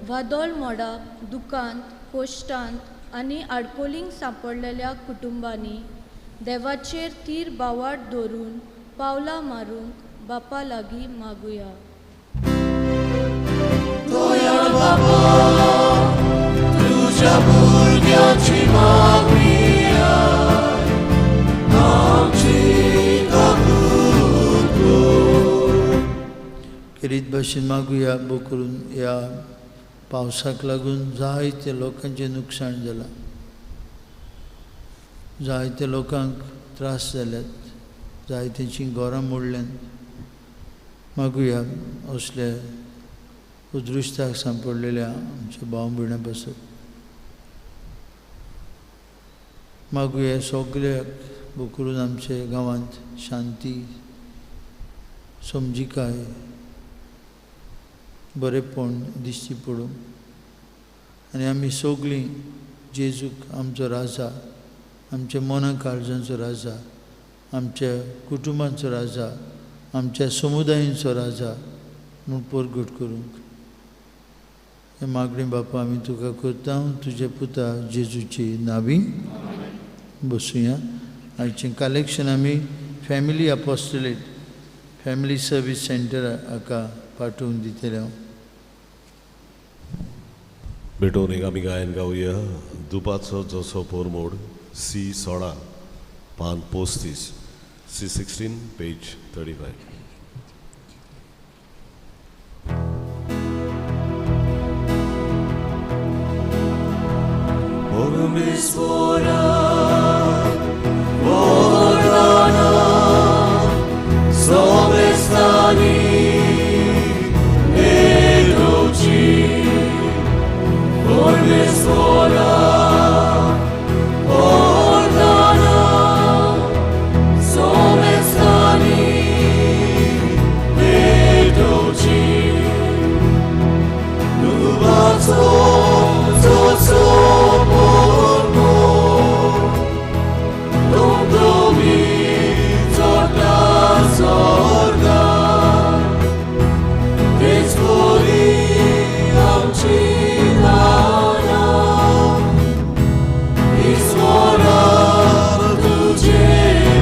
वादळ मोडाक दुकांत, कोश्टांत आनी आडकोलींक सांपडलेल्या कुटुंबांनी देवाचेर तीर बावाट दवरून पावलां मारूंक बापा लागीं मागुया. दयाळ बाबा, तुज्या भुरग्याची मागणी आयक, आमची काकूट कर. खेरीत भाशेन मागुया बो करून ह्या पावसाक लागून जायते लोकांचें नुकसाण जालां, जायते लोकांक त्रास जाल्यात, जायत्यांचीं घरां मोडल्यांत. मागुया असल्या उदृश्टाक सांपडलेल्या आमच्या भाव भयणां पासत. मागुया सगळ्याक बो करून आमच्या गांवांत शांती, समजिकाय, बरेपण दिश्टी पडूं आनी आमी सगळीं जेजूक आमचो राजा, आमच्या मना काळजांचो राजा, आमच्या कुटुंबांचो राजा, आमच्या समुदायांचो राजा म्हूण परगट करूंक हे मागणी बापा आमी तुका करता, तुज्या पुता जेजूची नावी. बसुया. आयचें कलेक्शन आमी family apostolate, family service centre हाका पाठोवन दितले. हांव भेटोवन एक आमी गायन गावया. दुपाचो जसो पोरमोड, सी 16 पान 35, सी 16 पेज 35. परमेश्वरा वरदाना सोमेस्तानी मेळोवची. परमेश्वरा वरदाना सोमेस्तानी मेळोवची. दुबाचो जसो पोरमोड, दोमदोमी चडटा स्वर्गार, तेच वरी आमची दानां ईश्वरा तुजे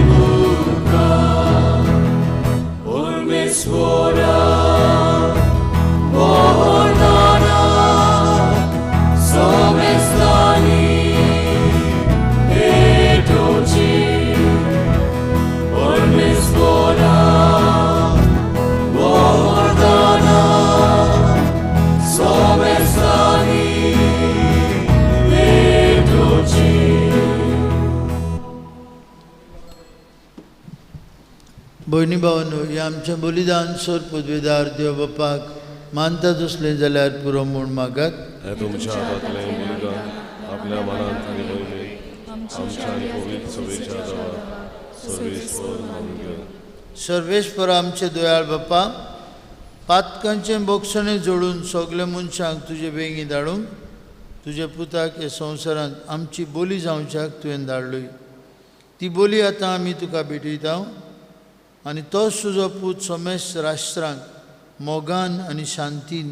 मुखार. परमेश्वरा वरदाना भयणी भावांनो, हें आमचें बलिदान सोर पदवेदार देव बापाक मानता तसलें जाल्यार पुरो म्हूण मागात। हें तुमच्या हातांतलें बलिदान आपल्या मनांत आनी मोहिमेक आमच्या आनी पवित्र सभेच्या देवाक सर्वेस्पर मानून घेयात। सर्वेस्पर आमचे दयाळ बापा, पातकांचें बोगसणें जोडून सगल्या मनशांक तुजे बेगीन धाडूंक तुज्या पुताक ह्या संवसारांत आमची बोली जावच्याक तुवें धाडली। ती बोली आतां आमी तुका भेटयता आनी तोच तुजो पूत समेस्त राष्ट्रांक मोगान आनी शांतीन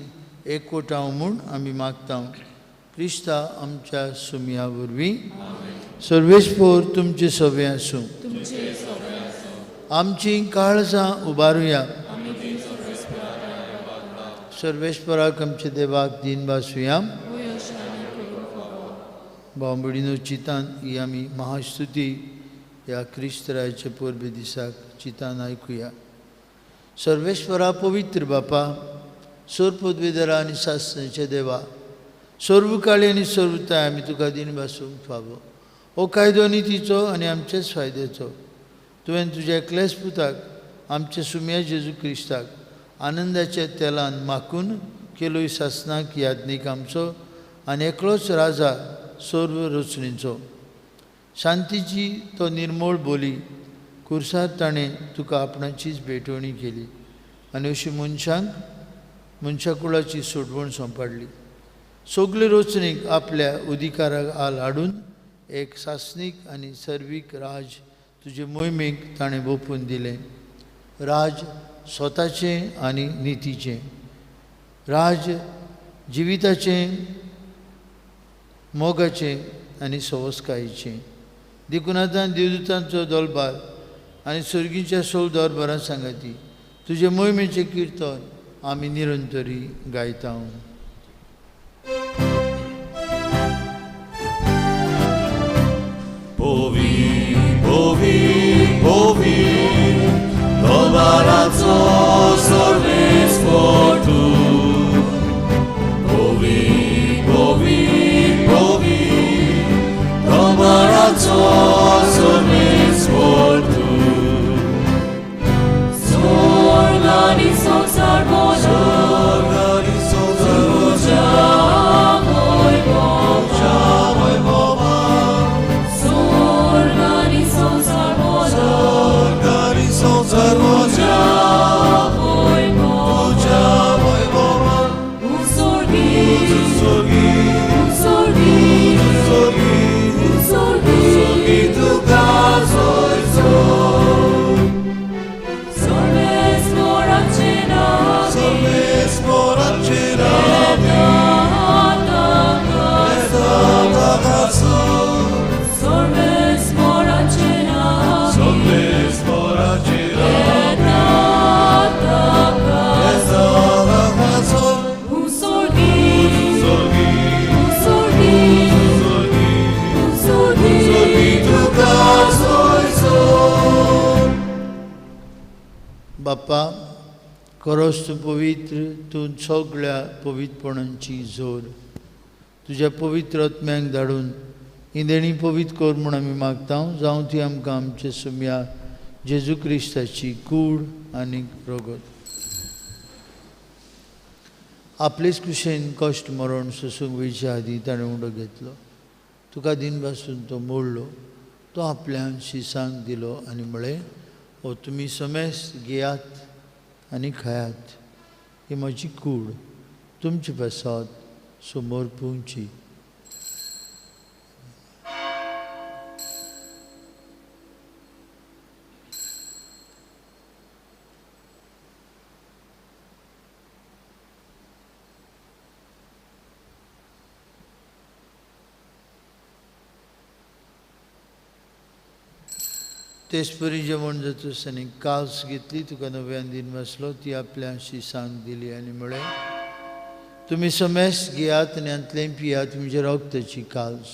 एकवटाव म्हूण आमी मागता। क्रिस्ता आमच्या सुमया वरवीं। सर्वेस्पर तुमचे सवे आसूं। आमची काळजां उबारुया। सर्वेस्पराक आमच्या देवाक दीन भासुया। भाव भयणीनो, चितान ही आमी महास्तुती ह्या क्रिस्तरायचे परबे दिसाक चितान आयकुया। सर्वेस्परा पवित्र बापा, सोर पदवेदारा आनी सासणाच्या देवा, सर्वकाळी आनी सर्वताय आमी तुका दीन भासूंक फावो। हो कायदो नितीचो आनी आमचेच फायद्याचो। तुवें तुज्या एकल्याच पुताक आमच्या सुम्या जेजू क्रिस्ताक आनंदाच्या तेलान माखून केलोय सासणाक याज्ञीक आमचो आनी एकलोच राजा सर्व रचणीचो। शांतीची तो निर्मोळ बोली कुर्सार ताणें तुका आपणाचीच भेटवणी केली आनी अशी मनशांक मनशाकुळाची सोडवण सोंपाडली। सगळे रचणीक आपल्या अधिकाराक आल हाडून एक सासणीक आनी सर्वीक राज तुजे मोहिमेक ताणें वोपून दिलें। राज स्वताचें आनी नितीचें, राज जिविताचें, मोगाचें आनी सवस्कायेचें। देखून आतां देवदूतांचो दलबार आनी सर्गीच्या सोल दरबारां सांगाती तुजे मोहिमेचें किर्तन आमी निरंतरी गायता। पोवी पोवी पोवी दरबाराचो सर्वेस्पर तूं। पोवी पोवी पोवी दरबाराचो सर्वेस्पर तूं। स्वर्गानी संवसार बोला, स्वर्गानी संवसार तुज्या वैभवा। स्वर्गानी संवसार बोला, स्वर्गानी संवसार तुज्या वैभवा। तुज्या वैभवा। उस्वर्गी, स्वर्गी, उस्वर्गी, स्वर्गी, उस्वर्गी, स्वर्गी तुका जोयचो। सर्वेस्पराचे नांवे, सर्वेस्पराचे नांवे, येता ताकाचो। सर्वेस्पराचे नांवे, सर्वेस्पराचे नांवे, येता ताकाचो। उस्वर्गी, स्वर्गी, उस्वर्गी, स्वर्गी, उस्वर्गी, स्वर्गी तुका जोयचो। बापा, खरोच तूं पवित्र, तूं सगळ्या पवित्रपणांची जोर। तुज्या पवित्र आत्म्यांक धाडून ही देणी पवित्र कर म्हूण आमी मागता। जावं ती आमकां आमचे सुम्या जेजू क्रिस्ताची कूड आनी रगत। आपलेच कुशेन कश्ट मरण सोसूंक वयचे आदीं ताणें उंडो घेतलो। तुका दीन भासून तो मोडलो, तो आपल्यान शिसांक दिलो आनी म्हळें, हो तुमी समेस्त घेयात आनी खायात, ही म्हजी कूड तुमचे पासत समोर पुवची। तेच परी जेवण जातच आनी कास घेतली, तुका नव्यान दीन बसलो, ती आपल्या शिसांक दिली आनी म्हळें, तुमी समेस्त घेयात आनी हांतलें पियात, तुमच्या रगताची कास,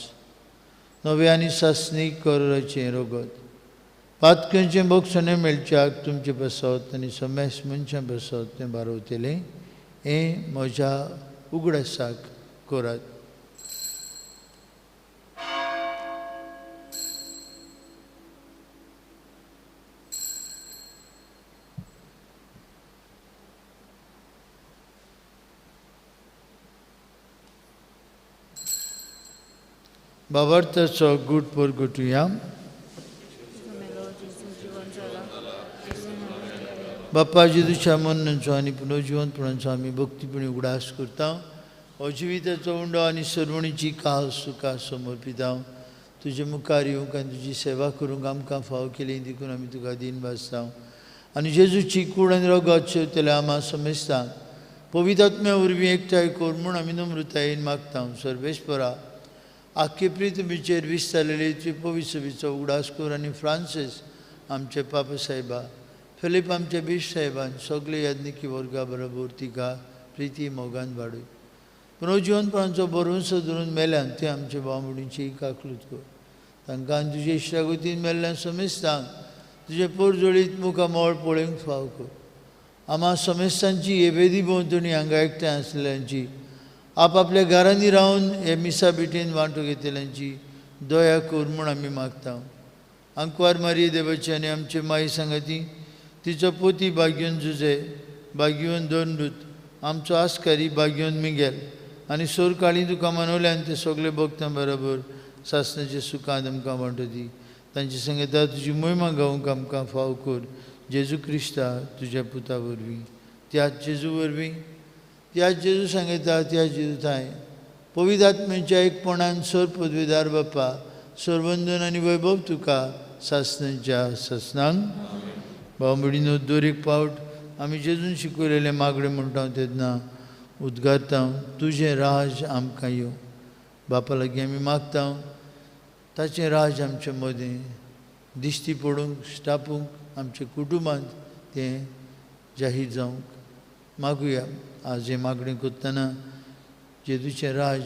नव्या आनी सासणीक कराचें रगत, पातकांचें बोगसणें मेळच्याक तुमचे पासत आनी समेस्त मनशां पासत तें बारवतलें। हें म्हज्या उगडासाक करात। बाबार्थाचो गूट परगटुया. बाप्पा जेजूच्या मरणाचो आनी पुनर्जिवंतपणाचो आमी भक्तीपणी उगडास करता. हो जिविताचो उंडो आनी सर्वणीची काल सुखा समर्पिता. तुजे मुखार येवंक आनी तुजी सेवा करूंक आमकां फाव केली देखून आमी तुका दीन भासता. आनी जेजूची कूड आनी रगत शेवतल्या आमा समेस्तांक पवित्र आत्म्या वरवीं एकठांय कर म्हूण आमी नम्रतायेन मागता. सर्वेस्परा आख्खे पृथ्वीचेर विस्तारलेली तुजी पवित्र सभेचो उगडास कर आनी फ्रांसीस आमचे पापा साहेबा, फिलीप आमचे बीश साहेबान सगळे याज्ञिकी वर्गा बरोबर तिका प्रिती मोगान वाडय. पुनर्जिवनपणाचो भरवंसो धरून मेल्यान ते आमचे भाव-भयणींची काकलूत कर. तांकां आनी तुजे इश्टागतीन मेल्ल्यान समेस्तांक तुजे पोरजोळीत मुखामळ पळोवंक फाव कर. आमा समेस्तांची हे वेदी भोंवतणी हांगा एकठांय आसलेल्यांची, आपआपल्या घरांनी रावन हे मिसा भेटेन वांटो घेतल्यांची दया कर म्हूण आमी मागता. आंकवार मारिये देवाची आनी आमचे माई सांगाती तिचो पोती बागयोन जुजे, बागयोन दोनदूत, आमचो आस्कारी बागयोन मिगेल आनी सोरकाळी तुका मनवल्यान ते सगळे भक्तां बरोबर सासणाचे सुखांत आमकां वांटो दी. तांचे संगता तुजी मोहिमा गावंक आमकां फाव कर. जेजू क्रिस्ता तुज्या पुता वरवीं, त्याच जेजू वरवीं, त्याच जेजू सांगता, त्याच जेजू थांय पवित्र आत्म्याच्या एकपणान सर पदवीदार बाप्पा सरवंदन आनी वैभव तुका सासणाच्या सासणांक. भाव भयणीनो, दर एक पावट आमी जेजून शिकयलेलें मागणें म्हणटा तेन्ना उद्गारता, तुजें राज आमकां येवं. बापा लागीं आमी मागता ताचें राज आमचे मदें दिश्टी पडूंक, स्टापूंक, आमच्या कुटुंबांत तें जाहीर जावंक मागुया. आज हें मागणें करतना जेजूचें राज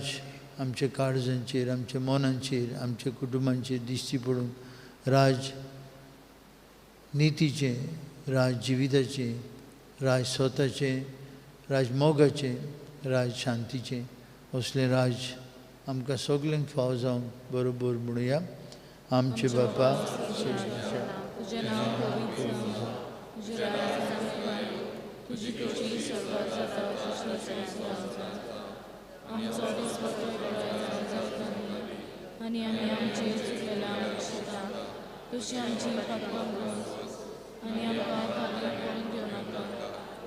आमच्या काळजांचेर, आमच्या मनांचेर, आमच्या कुटुंबांचेर दिश्टी पडूंक, राज नितीचें, राज जिविताचें, राज स्वताचें, राज मोगाचें, राज शांतीचें, असलें राज आमकां सगल्यांक फाव जावंक बरोबर म्हणुया. आमचे बापा, तुजें नांव पवित्र जावं, तुजें राज्य जावं, तुजी तुजी सर्वात जाता तशी संवसारांत जावं. आमचो दिसपट्टो वेळ जावता आनी आमी आमचे चुकलेल्या शिता तशी आमची पापां आनी आमकां खाली पडून घेवं नाका,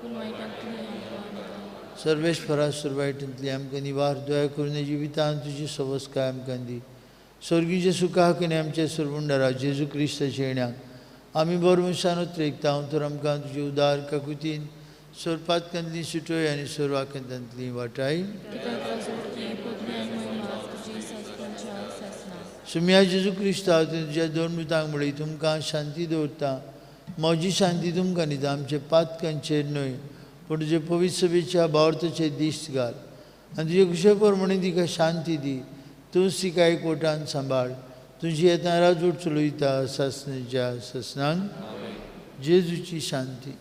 पूण वायटांतली आमकां निवार. सर्वेस्परा सुरवायटींतली आमकां निवार दया करून जिवितांत तुजी सवस्काय आमकां दी. स्वर्गीचे सुखा कने आमचे सरवंडारा जेजू क्रिस्ताच्या येण्याक आमी बरवंशान उतरेकता. तर आमकां तुजे उदार काकुतीन सोरपातकांतली सुटोय आनी सोरवाकांतली वाटाय. सुम्या जेजू क्रिस्ता तुज्या दोन मृतांक म्हळी, तुमकां शांती दवरता, म्हजी शांती तुमकां दिता. आमचे पातकांचेर न्हय पूण तुजे पवित्र सभेच्या भावार्थाचेर दिश्ट घाल आनी तुजे कुशे प्रमाणे तिका शांती दी. तूंच तिका एकवटान सांबाळ. तुजी येता राजवट चलयता सासणाच्या सासणांक. जेजूची शांती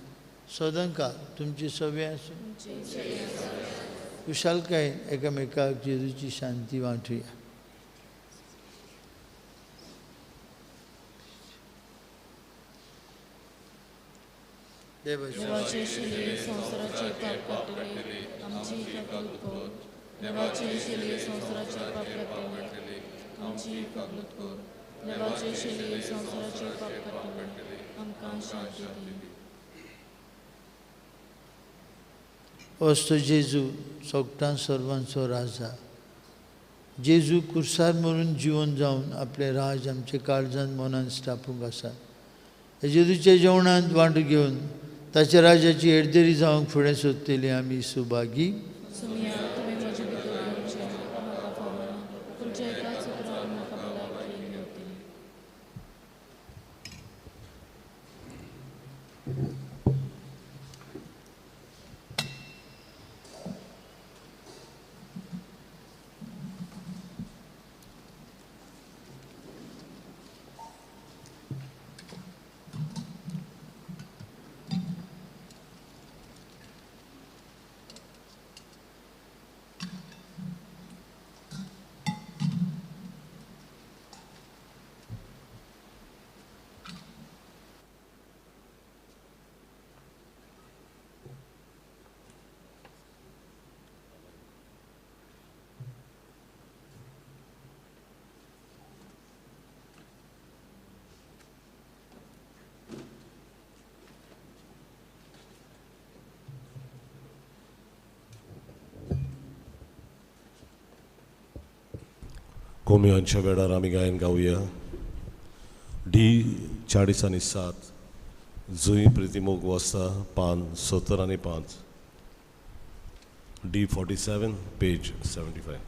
सदांकाळ तुमचे सगळे आसूं. कुशालकायेन एकामेकाक जेजूची शांती वांटुया. देवाचे शिले संवसाराचे पाप काडटले, आमची काकूत कर. देवाचे शिले संवसाराचे पाप काडटले, आमची काकूत कर. देवाचे शिले संवसाराचे पाप काडटले, आमकां शांती दी. असो जेजू सोगटां सर्वांचो राजा. जेजू कुर्सार मरून जिवन जावन आपलें राज आमच्या काळजान मनान स्थापूंक आसा. जेजूच्या जेवणांत वांटो घेवन ताच्या राजाची हेरदेरी जावंक फुडें सोदतली आमी सुभागी. कोमियांच्या वेळार आमी गायन गावया डी 40 आनी 7 जुंय प्रितिमोग वस्ता पान 70 आनी 5 डी 47 पेज 75.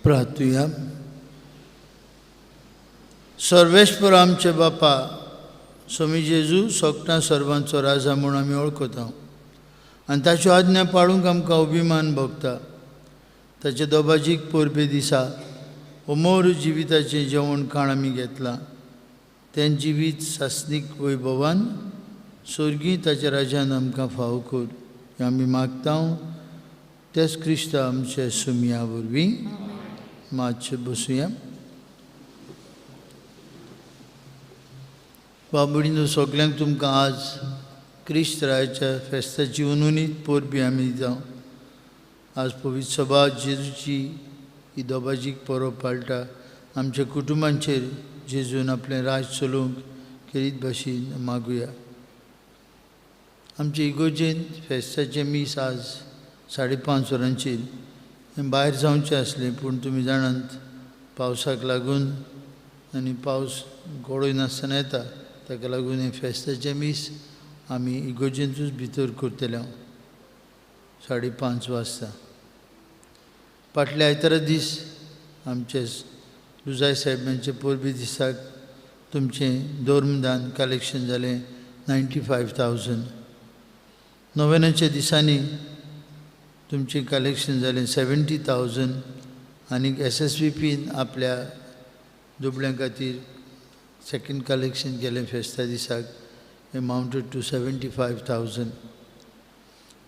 प्रार्थुया. सर्वेस्पर आमचे बापा स्वामी जेजू सोगटां सर्वांचो राजा म्हूण आमी वळखता आनी ताच्यो आज्ञा पाळूंक आमकां अभिमान भोगता. ताचे दोबाजीक परबे दिसा अमोर जिविताचें जेवण खाण आमी घेतलां. तें जिवीत सासणीक वैभवान स्वर्गीय ताच्या राजान आमकां फावो कर हें आमी मागता तेच क्रिस्त आमचे सुमया वरवीं. मातशें बसुया. बाबडीनो सगल्यांक तुमकां आज क्रिस्त रायाच्या फेस्ताची उनुनीत परबी आमी दिता. आज पवित्र सभा जेजूची ही दोबाजीक परब पाळटा. आमच्या कुटुंबांचेर जेजून आपलें राज चलोवंक खेरीत भाशेन मागुया. आमचे इगोर्जेंत फेस्ताचें मीस आज 5:30 वरांचेर भायर जावचें आसलें, पूण तुमी जाणात पावसाक लागून आनी पावस गोडय नासतना येता, ताका लागून हें फेस्ताचें मीस आमी इगोर्जेंतूच भितर करतले 5:30 वाजता। फाटल्या आयतारा दीस आमचे लुजाय साहेबांचे परबी दिसाक तुमचें धर्मदान कलेक्शन जालें 95,000। नोवेनाच्या दिसांनी तुमचें कलेक्शन जालें 70,000 आनी SSVPन आपल्या दुबळ्यां खातीर सेकेंड कलेक्शन केलें फेस्ता दिसाक amounted to 75,000।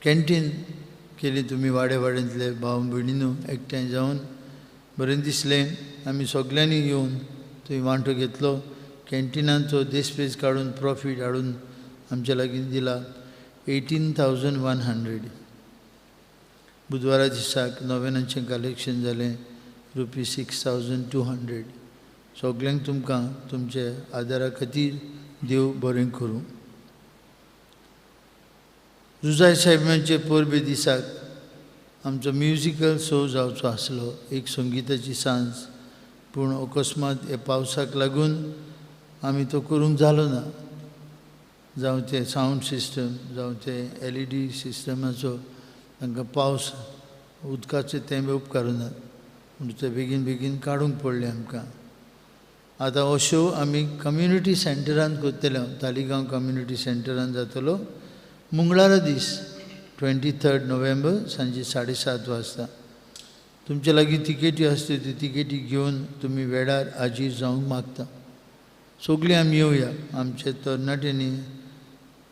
Canteen केली तुमी वाडे वाड्यांतले भाव भयणीनू एकठांय जावन बरें दिसलें। आमी सगल्यांनी येवन थंय वांटो घेतलो। कॅन्टिनांचो देसपेज काडून प्रॉफीट हाडून आमच्या लागीं दिला 18,100। बुधवारा दिसाक नोवेनाचें कलेक्शन जालें ₹6,200। सगल्यांक तुमकां तुमचे आदारा खातीर देव बरें करूं। जुजाय साहेबांचे परबे दिसाक आमचो म्युजिकल शो जावचो आसलो, एक संगिताची सांज, पूण अकस्मात ह्या पावसाक लागून आमी तो करूंक जालो ना। जावं तें सावंड सिस्टम, जावं तें LED सिस्टमाचो तांकां पावस उदकाचे तेंबे उपकारुना म्हणून ते बेगीन बेगीन काडूंक पडलें आमकां। आतां हो शो आमी कम्युनिटी सेंटरान करतले, तालिगांव कम्युनिटी सेंटरान जातलो मंगळारा दीस 23 नोव्हेंबर सांजे 7:30 वाजता। तुमचे लागीं तिकेटी आसत्यो त्यो तिकेटी घेवन तुमी वेळार हाजीर जावंक मागता। सगळीं आमी येवया। आमचे तरणाट्यांनी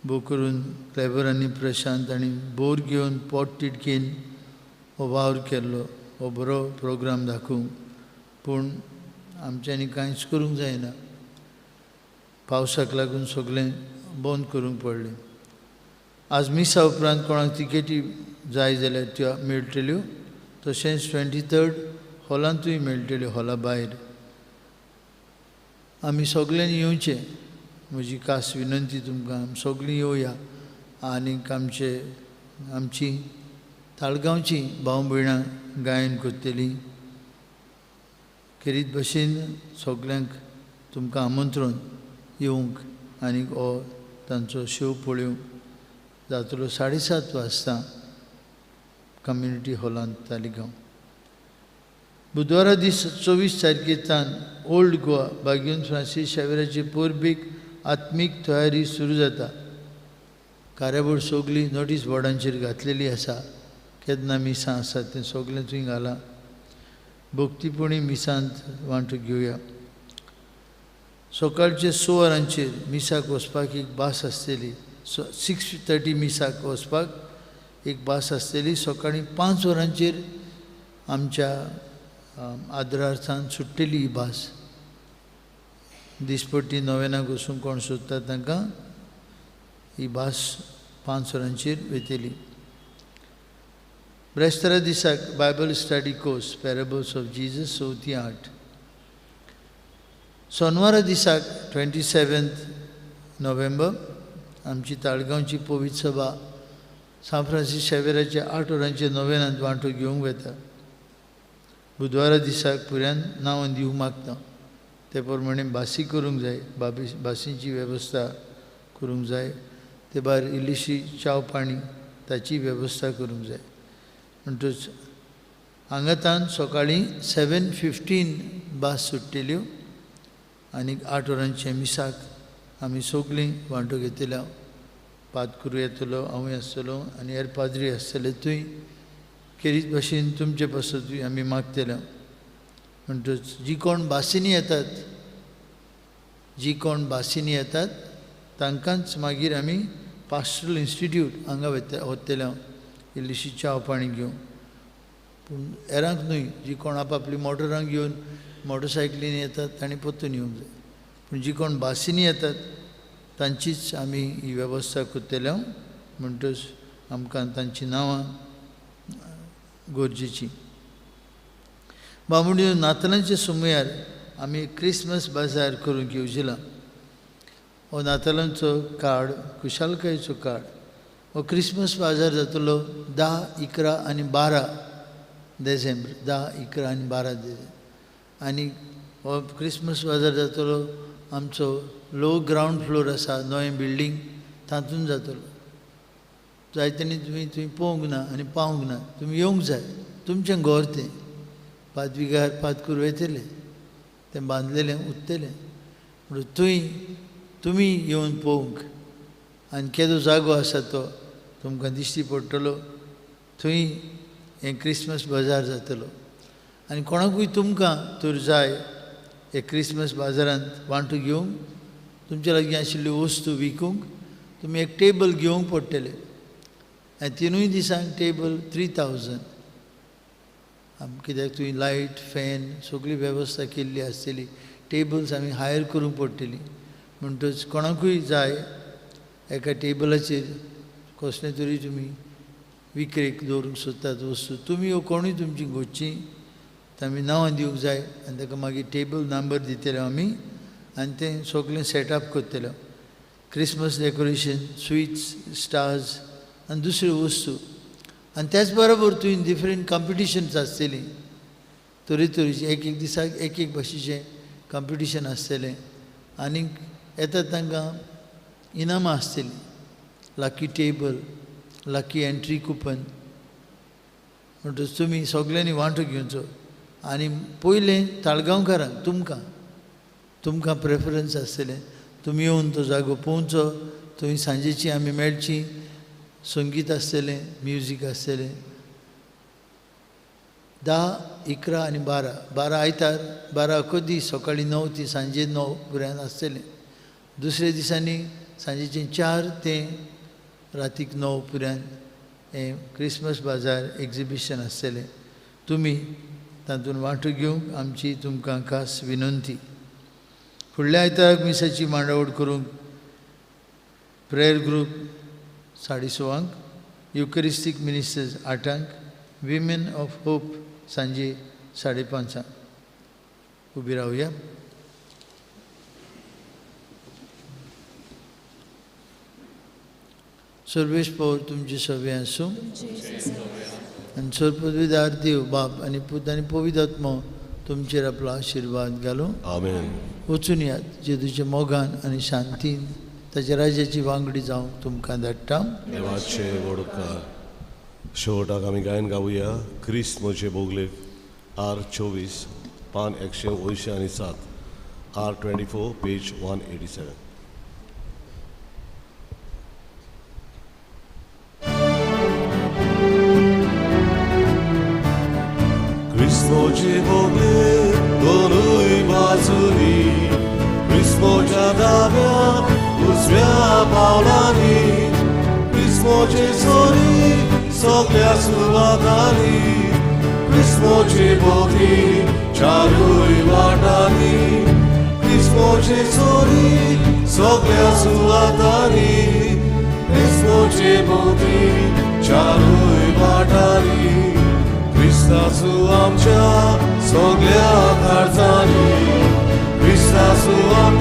भोव करून क्लेबर आनी प्रशांत आनी बोर घेवन पोट तिडकीन हो वावर केल्लो, हो बरो प्रोग्राम दाखोवंक, पूण आमच्यांनी कांयच करूंक जायना। पावसाक लागून सगळें बंद करूंक पडलें। आज मिसा उपरांत कोणाक तिकेटी जाय जाल्यार त्यो मेळटल्यो, तशेंच 23 हॉलांतूय मेळटल्यो, हॉला भायर। आमी सगल्यांनी येवचें, म्हजी खास विनंती तुमकां, आमी सगळीं येवया आनीक आमचे आमची ताळगांवची भाव भयणां गायन करतलीं। खेरीत भशेन सगल्यांक तुमकां आमंत्रण येवंक आनीक हो तांचो शो पळोवंक जातलो 7:30 वाजता कम्युनिटी हॉलांत तालिगांव। बुधवारा दीस 24 तारखेच्यान ओल्ड गोवा बागेवन फ्रांसीस शावेराचे परबेक आत्मीक तयारी सुरू जाता। कार्यावळ सगळी नोटीस बोर्डांचेर घातलेली आसा, केन्ना मिसां आसा तें सगळें थंय घालां। भक्तीपणी मिसांत वांटो घेवया। सकाळचे 6 वरांचेर मिसाक वचपाक एक बास आसतली, 6:30 मिसाक वचपाक एक बास आसतली। सकाळीं 5 वरांचेर आमच्या आदरार्थान सुट्टली ही भास। दिसपट्टी नोवेनाक वचूंक कोण सोदता तांकां ही भास 5 वरांचेर वयतली। ब्रेस्तारा दिसाक Bible study course parables of Jesus 6 ते 8। सोनवारा दिसाक 27 नोव्हेंबर आमची ताळगांवची पवित्र सभा सांत फ्रांसीस शेवेराच्या 8 वरांचे नोवेनांत वांटो घेवंक वता। बुधवारा दिसाक पुऱ्यान नांवां दिवंक मागता, ते प्रमाणे भासी करूंक जाय, भासींची वेवस्था करूंक जाय, ते भायर इल्लीशी च्याव पाणी ताची वेवस्था करूंक जाय। म्हणटच हांगातान सकाळीं 7:15 बास सुट्टेल्यो आनी 8 वरांचे मिसाक आमी सगळीं वांटो घेतल्या। पादकुरू येतलो, हांवूय आसतलो आनी हेर पाद्री आसतले थंय। खेरीत भाशेन तुमचे पासतूय आमी मागतले। म्हणटच जी कोण बासींनी येतात, जी कोण बासींनी येतात तांकांच मागीर आमी पास्टरल इन्स्टिट्यूट हांगा वतले इल्लीशी च्याव पाणी घेवन, पूण हेरांक न्हय। जी कोण आपापली मोटरां घेवन मोटरसायकलीन येतात तांणी परतून येवंक जाय, पूण जी कोण बासींनी येतात तांचीच आमी ही वेवस्था करतले। म्हणटच आमकां तांचीं नांवां गरजेची। बामणी नातलांच्या सुमयार आमी क्रिसमस बाजार करूंक येवजिला। हो नातलांचो काळ खुशालकायेचो काळ। हो क्रिसमस बाजार जातलो 10, 11 आनी 12 देसेंबर, 10, 11 आनी 12 देसेंबर। आनी हो क्रिसमस बाजार जातलो आमचो लो ग्रावंड फ्लोर आसा नवें बिल्डींग तातूंत जातलो. जायत्यांनी तुमी थंय पळोवंक ना आनी पावूंक ना, तुमी येवंक जाय. तुमचें घर तें, पादविगार पादकूर वयतले, तें बांदलेलें उत्तलें. म्हणून थंय तुमी येवन पळोवंक आनी केदो जागो आसा तो तुमकां दिश्टी पडटलो. थंय हें क्रिसमस बाजार जातलो आनी कोणाकूय तुमकां तर जाय हे क्रिसमस बाजारांत वांटो घेवंक, तुमच्या लागीं आशिल्ल्यो वस्तू विकूंक तुमी एक टेबल घेवंक पडटलें. आनी तिनूय दिसांक टेबल 3000. कित्याक तुवें लायट फॅन सगळी वेवस्था केल्ली आसतली, टेबल्स आमी हायर करूंक पडटली. म्हणटच कोणाकूय जाय एका टेबलाचेर कसलें तरी तुमी विक्रेक दवरूंक सोदतात वस्तू, तुमी ह्यो कोणूय तुमची घोडची आमी नांवां दिवंक जाय आनी ताका मागीर टेबल नंबर दितले आमी आनी तें सगळें सेटअप करतले. क्रिसमस डेकोरेशन, स्विट्स, स्टार्स आनी दुसऱ्यो वस्तू. आनी त्याच बरोबर तुवें डिफरंट कॉम्पिटिशन्स आसतलीं, तरेतरेचीं, एक एक दिसाक एक एक भाशेचें कॉम्पिटिशन आसतलें आनीक येतात तांकां इनामां आसतलीं, lucky table, lucky entry coupon. म्हणटच तुमी सगल्यांनी वांटो घेवचो. आनी पयलें ताळगांवकारांक तुमकां तुमकां प्रेफरन्स आसतलें, तुमी येवन तो जागो पळोवचो. थंय सांजेची आमी मेळची, संगीत आसतलें, म्युजीक आसतलें. 10, 11 आनी 12, 12 आयतार, 12 अखो दीस सकाळीं 9 ते सांजे 9 पर्यंत आसतलें. दुसऱ्या दिसांनी सांजेचें 4 ते रातीक 9 पर्यंत हें क्रिसमस बाजार एग्जिबिशन आसतलें. तुमी तातूंत वांटो घेवंक आमची तुमकां खास विनंती. फुडल्या आयताराक मिसाची मांडावळ करूंक prayer group 6:30, Eucharistic ministers 8, women of hope सांजे 5:30. उबी रावया. सर्वेश पौर तुमचे सगळे आसूं आनी सर्वपदवीदार देव बाप आनी पूत आनी पवित्र आत्मो तुमचेर आपलो आशिर्वाद घालूं. आमेन. वचून यात जेजूच्या मोगान आनी शांतीन ताच्या राज्याची वांगडी जावंक तुमकां धाडटा. देवाचे व्हड उपकार. शेवटाक आमी गायन गावया क्रिस्त म्हजे बोगलेक, आर 24, पान 187, आर 24, पेज 187. क्रिस्मोचे बोगले दोनूय बाजूनी, क्रिस्मोच्या दाव्या उजव्या पावलांनी, क्रिस्मोचे सोरी सगळ्या सुवातांनी, क्रिस्मोचे भोवती चारूय वाटांनी, क्रिस्मोचे सोरी सगळ्या सुवातांनी, क्रिस्मोचे भोवती चारूय वाटांनी, क्रिस्तासू आमच्या सगळ्या काळजांनी, क्रिस्तासू आमच्या